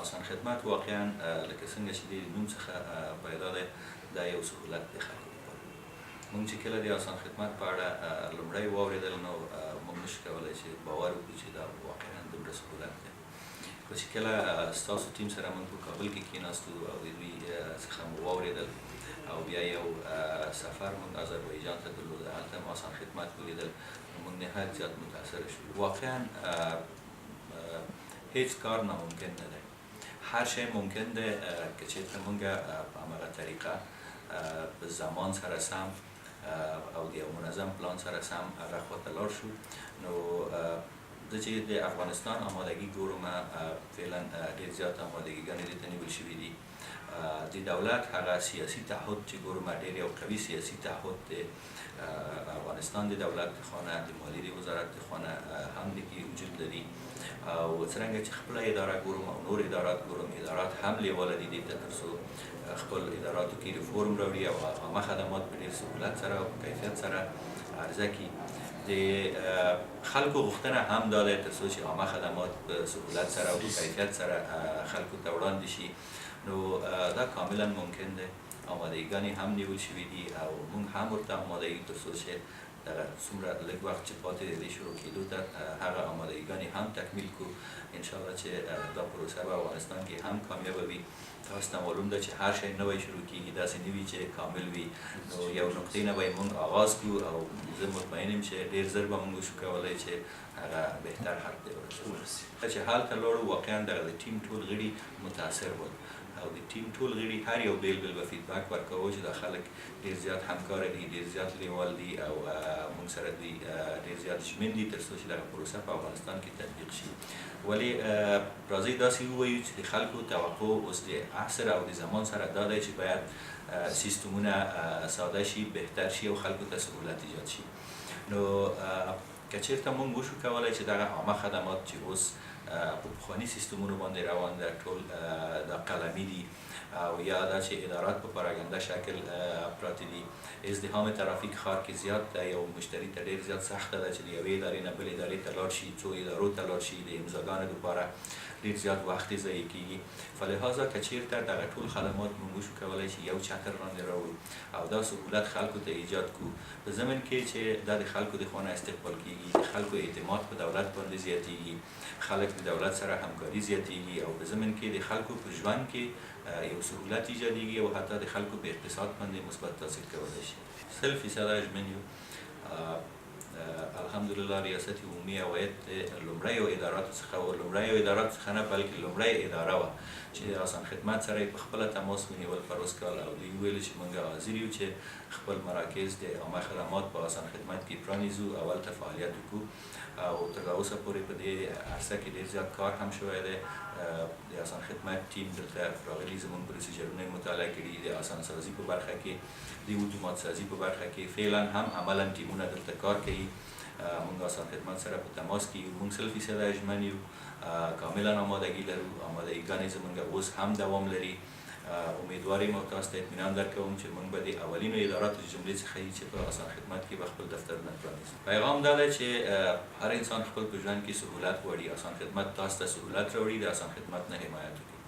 آسان خدمت واقعا لکه څنګه چې د نوم څخه پیدا دی، دا یو سهولت دی خلکو لپاره. موږ چې کله د آسان خدمت په اړه لومړی واورېدل، نو موږ نشو کولی چې باور وکړو چې دا واقعا دومره سهولت دی. خو چې کله ستاسو ټیم سره موږ په کابل کې کېناستو او د دوی څخه مو واورېدل او بیا یو سفر موږ آذربایجان ته درلود، هلته هم آسان خدمت ولیدل، موږ نهایت زیات متاثر شو. واقعا هیڅ کار ناممکن نه دی، هر شی ممکن دی که چېرته موږ په همغه طریقه په زمان سره سم او د یو منظم پلان سره سم هغه خواته لاړ شو. نو زه چې د افغانستان آمادګي ګورم، فعلا ډېر زیات آمادګیګانې دې ته نیول شوي دي. د دولت هغه سیاسي تعهد چې ګورم، ډېر یو قوي سیاسي تعهد دی. افغانستان د دولت د خوا نه، د مالي د وزارت د خوا نه هم د کې وجود لري. او څرنګه چې خپله اداره ګورم او نور ادارات ګورم، ادارات هم لیواله دي دې ته تر څو خپل اداراتو کې ریفورم راوړي او عامه خدمات په ډېر سهولت سره او په کیفیت سره عرضه کړي. د خلکو غوښتنه هم دا ده تر څو چې عامه خدمات په سهولت سره او په کیفیت سره خلکو ته وړاندې شي. نو دا کاملا ممکن دی. آمادګیګانې هم نیول شوي دي او موږ هم ورته آماده یو تر څو چې دغه څومره لږ وخت چې پاتې دی دې شروع کېدو ته، هغه آمادګیګانې هم تکمیل کړو. انشاءالله چې دا پروسه به افغانستان کې هم کامیابه وي. تاسو ته معلوم ده چې هر شی نوی شروع کیږي، داسې نه وي چې کامل وي. نو یو نقطې نه به یې موږ آغاز کړو او زه مطمئن یم چې ډېر زر به موږ وشو کولی چې هغه بهتر حد ته ورسوو. چې هلته لاړو، واقعا دغه د ټیم ټول غړي متاثر ول او د ټیم ټول غړي هر یو بیل بیل به feedback ورکاوه چې دا خلک ډېر زیات همکار دي، ډېر زیات لیوال دي او موږ سره دوی ډېر زیات ژمن دي تر څو چې دغه پروسه په افغانستان کې تطبیق شي. ولی راځئ داسې ووایو چې د خلکو توقع اوس د عصر او د زمان سره دا دی چې باید سیستمونه ساده شي، بهتر شي او خلکو ته سهولت ایجاد شي. نو که چېرته موږ وشو کولی چې دغه عامه خدمات چې اوس په پخواني سیستمونو باندې روان ده، ټول دا قلمي دي او یا دا چې ادارات په پراګنده شکل پراته دي، ازدحام ترافیک ښار کې زیات دی، یو مشتری ته ډېر زیات سخته ده چې د یوې ادارې نه بلې ادارې ته لاړ شي، څو ادارو ته لاړ شي، د امضاګانو لپاره ډېر زیات وخت یې ضایع کېږي. فلهذا که چېرته دغه ټول خدمات موږ وشو کولی چې یو چتر لاندې راوړو او دا سهولت خلکو ته ایجاد کړو، په ضمن کې چې دا د خلکو د خوا نه استقبال کیږي، د خلکو اعتماد په دولت باندې زیاتیږي، خلک د دولت سره همکاري زیاتیږي او په ضمن کې د خلکو په ژوند کې یو سهولت ایجادیږي او حتی د خلکو په اقتصاد باندې مثبت تاثیر کولی شي. 100% ژمن یو. الحمدلله ریاست عمومي عواید لومړیو اداراتو څخه و، لومړیو اداراتو څخه نه بلکې لومړی اداره وه چې آسان خدمت سره یې په خپله تماس ونیول پروس کال او دوی وویل چې موږ حاضر یو چې خپل مراکز د عامه خدمات په آسان خدمت کې پرانیزو او هلته فعالیت وکړو. او تر اوسه پورې په دې عرصه کې ډېر زیات کار هم شوی دی. د آسان خدمت ټیم دلته راغلي، زموږ procedure ونه یې مطالعه کړي. د آسان سازي په برخه کې، د اتومات سازي په برخه کې فعلا هم عملا ټیمونه دلته کار کوي. موږ آسان خدمت سره په تماس کې یو. موږ 100% ژمن یو، کاملا آمادګي لرو، آمادګیګانې زموږ اوس هم دوام لري. امیدوار یم او تاسو ته اطمینان درکوم چې موږ به د اولینو اداراتو جملې څخه یو چې په آسان خدمت کې به خپل دفترونه پرانیزو. پیغام دا دی چې هر انسان خپل په ژوند کې سهولت غواړي. آسان خدمت تاسو ته سهولت راوړي. د آسان خدمت نه حمایت وکړي.